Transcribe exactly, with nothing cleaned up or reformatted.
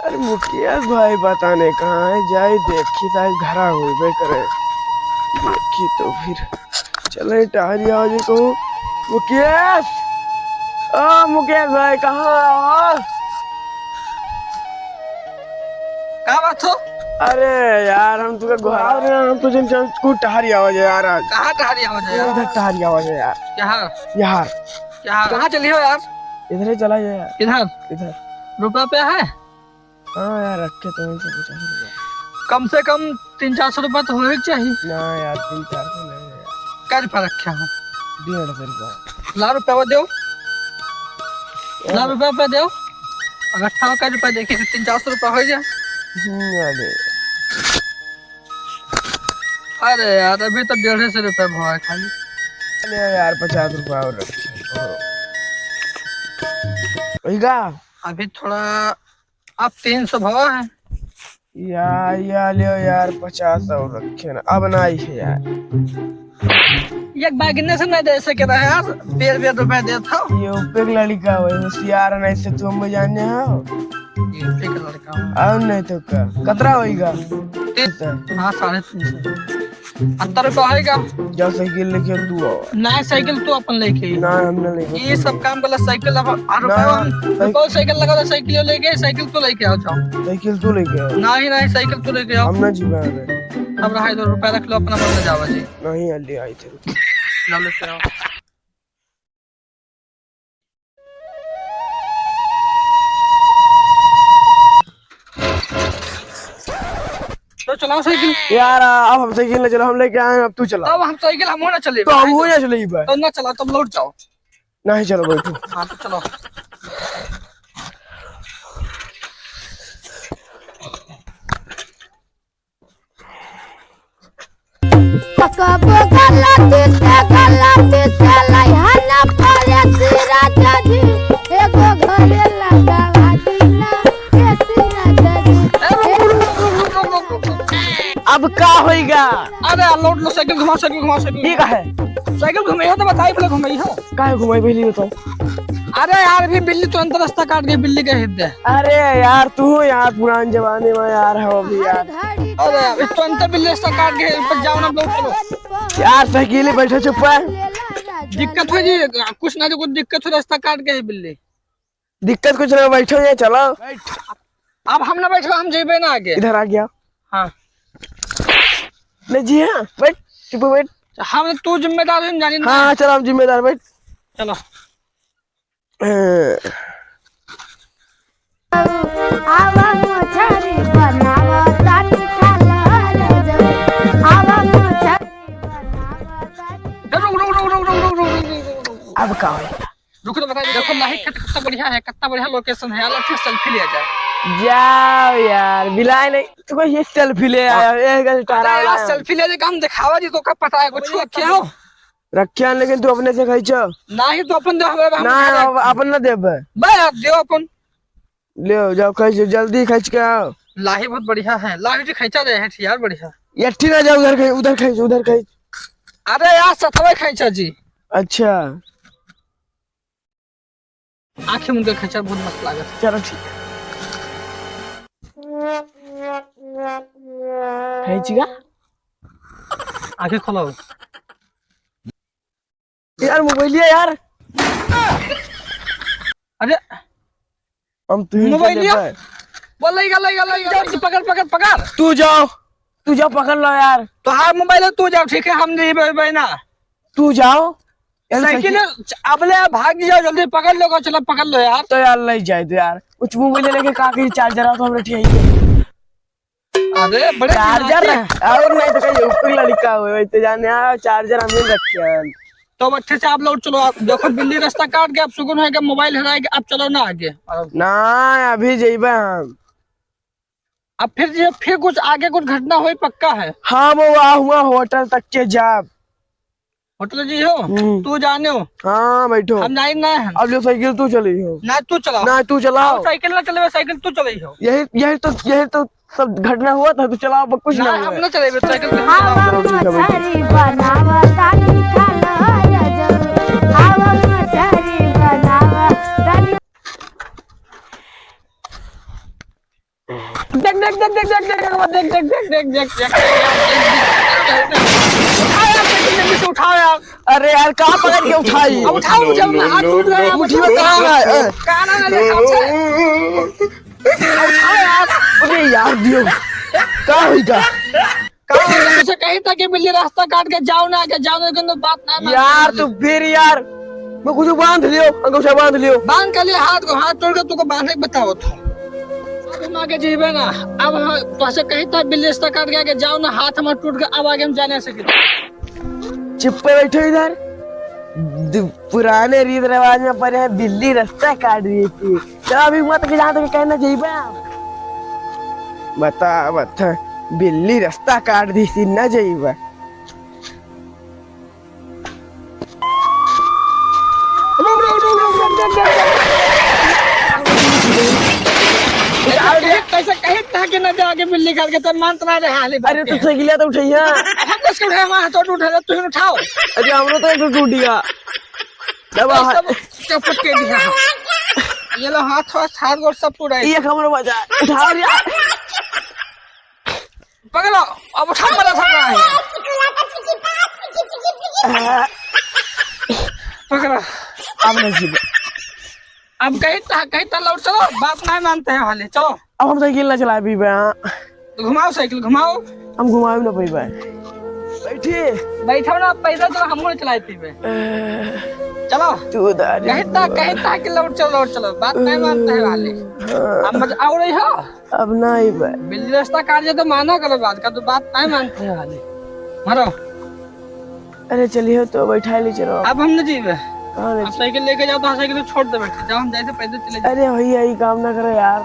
अरे मुकेश भाई पता नहीं कहाँ है, जाई देखी, शायद घरा होइबे करे। देखी तो फिर चले टहरी आवा जाई कहूँ। मुकेश, ओ मुकेश भाई, कहाँ हो? का बात हो? अरे यार, हम तुका गोहार रहे हैं, हम तुझे कुछ टहरी आवा जाई यार आज। कहाँ टहरी आवा जाई यार? इधर टहरी आवा जाई यार। यहाँ? यार। यहाँ? कहाँ चली हो यार? इधर ही चला जाए यार। किधर? इधर। रुपया पे है? हाँ यार, रखे तो हैं पचास रुपया। कम से कम तीन चार सौ रुपया तो होए के चाहिए। ना यार, तीन चार सौ नहीं है यार। कै रुपया रखे हो? डेढ़ सौ रुपया। ला रुपया वो देओ। ला रुपया पे देओ। अगर अठारह कै रुपया देखिए, तीन चार सौ रुपया हो जाए। हम्म, अरे। अरे यार, अभी तो डेढ़ सौ रुपया भवा है खाली। अरे यार, पचास रुपया और रखिए। और वही का? अभी थोड़ा अब तीन सौ भवा है। या, या लियो यार, पचास और रखे ना, अब ना आई है यार। एक बार गिनने से नहीं दे सके रहे यार, डेढ़ डेढ़ रुपया देत हो। ये ऊपर के लड़का हो, होशियार नहीं से तुम भी जाने हो। ये ऊपर के लड़का हो। और नहीं तो का, कतरा होइगा? तीन सौ। हाँ, साढ़े तीन सौ। सत्तर रुपया होइगा। जा साइकिल लेके तू आओ। ना, साइकिल तू अपन लेके आई। ना, हम ना लेके ये सब काम वाला साइकिल अब, आ, रुपया ना, हम, साइकिल रुपया साइकिल लगा दो, साइकिल लेके, साइकिल तू लेके आओ, जाओ। साइकिल तू लेके आओ। नहीं, नहीं, साइकिल तू लेके आओ। हम ना जीवा रे। अब रहा दो रुपया रख लो, अपना बंदा जावा जी। नहीं, अल्ली आई थे। जाओ लेके आओ। तो चलाओ साइकिल। यार, अब हम साइकिल ना चला, हम लेके आए हैं, अब तू चला। तब हम साइकिल हम ना चले। तो हम हो ना चले भाई। तो ना चला, तुम लौट जाओ। नहीं, चलो बैठो। हाँ, तो चलो। कबो गलती से गलती चलाई है ना पड़े से राजा जी, एगो घरे लगावा दीना, एसी राजा जी। अब का होइगा? अरे, लौट लो, साइकिल घुमाओ, साइकिल घुमाओ, साइकिल। ठीक है। साइकिल घुमाइयो तो बताई, पहले घुमाई हो। काहे घुमाई, पहले बताओ। अरे यार, भी बिल्ली तुरंत रास्ता काट गई, बिल्ली के हित दे। अरे यार, तू यार पुरान जमाने में यार हो अभी यार। अरे यार, तुरंत बिल्ली रास्ता काट गई, ऊपर जाओ ना, बहुत चलो। यार, साइकिल ही बैठे चुप है। दिक्कत हो जी, कुछ ना जो कुछ दिक्कत हो, रास्ता काट गई बिल्ली। दिक्कत कुछ ना, बैठो ये, चलो। अब हम ना बैठबा, हम जेबे ना आगे। इधर आ गया। हाँ। ले जी, हाँ, बैठ, चुप बैठ। हम, तू जिम्मेदार है, हम जानी ना। हाँ, चलो, हम जिम्मेदार, बैठ। चलो। ए। आवा मछरी बनावा, तानी खाला रे जब। आवा मछरी बनावा, तानी ए, रुक, रुक, रुक। अब का होइगा? रुको तो बताइए, देखो लाही खेत कितना बढ़िया है, कितना बढ़िया location है, यार ठीक selfie लिया जाए। जाओ यार, बिलाए नहीं, तू को ये selfie ले आया, हाँ। ये गल अरे यार, selfie ले जाए, हम दिखावा जी, तो का पता है कुछ क्या हो? रखिया, लेकिन तू अपने से खींचो। नहीं तो अपन दे, हमें, हम ना, खा ले। अब अपन ना देबे। बे, आप दो अपन। ले जाओ, खींच, जल्दी खींच के आओ। लाही बहुत बढ़िया है, लाही जी खींचा रहे हैं यार, बढ़िया। ये ठीक है, जाओ उधर खींच, उधर खींच, उधर खींच। अरे यार, सतवे खींचा जी। अच्छा। आँखें मुंद के खींचा, बहुत मस्त लागत है। चलो ठीक है। खींच गया। आँखें खोलो। यार, mobile लिया यार। अरे, हम तू ही mobile चले लिया? पाए। बोल, लइगा, लइगा, लइगा, लइगा। पकड़, पकड़, पकड़। तू जाओ, तू जाओ, पकड़ लो यार। तो हाँ, mobile है, तू जाओ, ठीक है, हम नहीं भाई, भाई ना। तू जाओ। यार, साइकिल साइकिल। अबले भाग जाओ, जल्दी पकड़ लो, चलो, पकड़ लो यार। तो यार, ले जाए दे यार। कुछ mobile लेके का कही, charger आ तो हमरे ठीक है। अरे, बड़े charger दिमागी है। और नहीं तो कहीं ऊपर लड़का हुए, वैसे जाने आ, charger हम ही रखे हैं। तो अब अच्छे से आप लोग चलो, आप देखो, बिल्ली रास्ता काट के, अब सुकून है कि mobile हराए के, अब चलो ना आगे। ना, अभी जइबे हम। अब फिर जे, फिर कुछ आगे कुछ घटना होई, पक्का है। हाँ, वो वहाँ हुआ होटल तक के जाब। होटल जी हो? हम्म। तू जाने हो? हाँ, बैठो। हम जाई ना है। अब जो साइकिल तू चली हो। ना, तू चलाओ। ना, तू चलाओ। अब साइकिल ना चलेबे, साइकिल तू चलाई हो। यही, यही तो, यही तो सब घटना हुआ था, तू चलाओ, अब कुछ ना ना, हुआ। हम ना चलेबे, साइकिल तू चलाओ। चलो, ठीक है, बैठो। मछरी बनावा तानी खाला रे जब। आवा मछरी बनावा तानी। देख, देख, देख। उठाओ यार, साइकिल जल्दी से उठाओ यार। अरे यार, कहाँ पकड़ के उठाई? अब उठाओ, मुझे अपना हाथ टूट रहा है, मुझे उठिए, कहाँ है? कहाँ है? अच्छा। उठाओ यार। अरे यार, दियो। का होई का? का होई का? उसे कही था कि बिल्ली रास्ता काट के जाओ ना, आगे जाओ ना, लेकिन तो बात ना मानते यार, हैं। तू फिर यार, मैं कुछ बांध लियो, अंगूठा बांध लियो। बांध के लिए हाथ को, हाथ टूट के तुको बांधे के बताओ था। अब हम आगे जीवे ना, अब हम तोसे कही था बिल्ली रास्ता काट के आगे जाओ ना, हाथ हमारा टूट के अब आगे हम जा नहीं सके। चुप्पे बैठो इधर। दु-, पुराने रीत रिवाज में पड़े हैं, बिल्ली रास्ता काट दी थी। तो अभी मत के जहाँ तक कहना चाहिए बा। बता, बता, बिल्ली रास्ता काट दी थी, ना जाइबा। रुक, रुक, रुक। अरे, कैसे कहे था कि ना दे आगे बिल्ली काट के, तब मानत ना रहे हाली बात अरे, तो के। साइकिलिया तो उठैया। हम कैसे उठाए, हमारा हाथ तो उठा ले, तू ही उठाओ। अरे, हमरो तो एक टूट गया। दबा। सब चपट के दिया। ये लो हाथ, हाथ, हाथ गोड़ सब पूरा है। ये हमरो बजा। उठाओ रे। पकड़ो, अब उठा, मरा था ना है। पकड़ो। अब नहीं जीबे। अब कहीं ता, कहीं ता लौट चलो, बात नहीं मानते हैं वाले, चलो। अब हम साइकिल ना चला पीबे, हाँ। तो घुमाओ साइकिल, घुमाओ। हम घुमावे ना पीबे। बैठी। बैठो ना, पैदल चलो, हम नहीं चलाए पीबे। चलो। तू उधारी कहीं ता, कहीं ता कि लौट चलो, लौट चलो, बात नहीं मानते हैं वाले। हाँ। अब मजा आ रही हो? अब ना आइबे। बिल्ली रास्ता काट जाए तो माना करो बात का, तो बात नहीं मानते हैं वाले। मारो। अरे चलिए तो बैठा ले चलो। अब हम न जीबे। कहाँ ले अब साइकिल लेके जाओ तो साइकिल छोड़ दे बैठे। जाओ हम जाए तो पैदल चले जाओ। अरे भैया, ये काम ना करो यार।